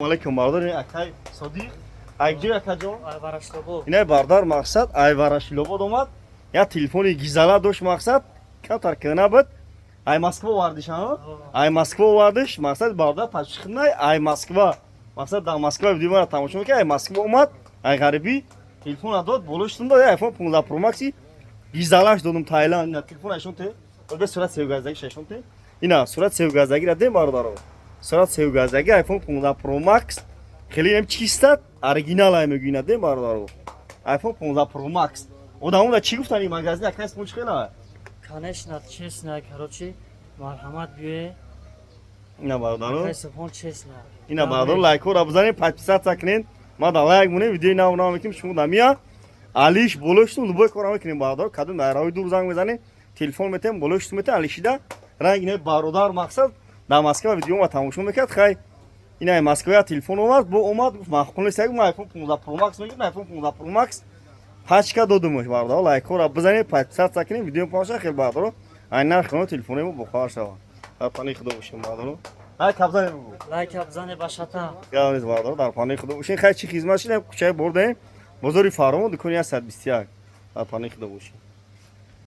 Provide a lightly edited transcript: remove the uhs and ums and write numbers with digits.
Алейкум, бародар, акай Содиқ. Айҷо, акаҷон? Ворошиловград. Инай бардар, мақсад, ай Ворошиловград омад. Як телефони гизала дошт, мақсад, камтар кӯна буд. Ай Москва овардиш, а? Ай Москва овардиш, мақсад, бародар пачхнай ай Москва. Мақсад, дар Москва видео мара тамошо мекард, ай Москва омад, ай ғарибӣ телефона дод, болош дод, iPhone 15 Pro Max гизалаш додум Таиланд. Ина телефон айшон те. Бе сурат севгаздагӣ шашон те. Ина сурат севгаздагира дем, бародаро. Сурат севгаздагӣ iPhone 15 Pro Max хеле ҳам чиста, оригинал ай мегӯйна дем, бародаро. iPhone 15 Pro Max. Одамон чӣ гуфтан, ин магазин акай смуч хела? Конечно, честно, короче, марҳамат, биёе. Ина, бародаро. Акай Субҳон, честно. Ина, бародаро, лайкҳоро бизанед, подписаться кунед. Ма да лайк монем, видеои нав нав мекунем, шумо да мия. Алиш болоштун любой кора мекунем, бародаро. Кадом дар дур занг мезанем, телефон метем, болоштун метем, алишида. Ранг ина бародар, мақсад, дар Москва видео ма тамошо мекард, хай ина Москва телефон овард, бо омад, гуфт, маъқул нест, ма iPhone 15 Pro Max мегирам, iPhone 15 Pro Max пачка додумаш, бародаро, лайкҳоро бизанед, подписаться кунед, видео помоша хел, бародаро. Ай нархи телефони мо бохабар шавад. Дар паноҳи Худо бошем, бародаро. Ай кабзанем бугу. Лайк бизане ба шата. Гап нест, бародаро, дар паноҳи Худо бошем. Хай, чӣ хизмат шидем, кӯчаи бурдаем, бозори Фаромон, дукони 121. Дар паноҳи Худо бошем.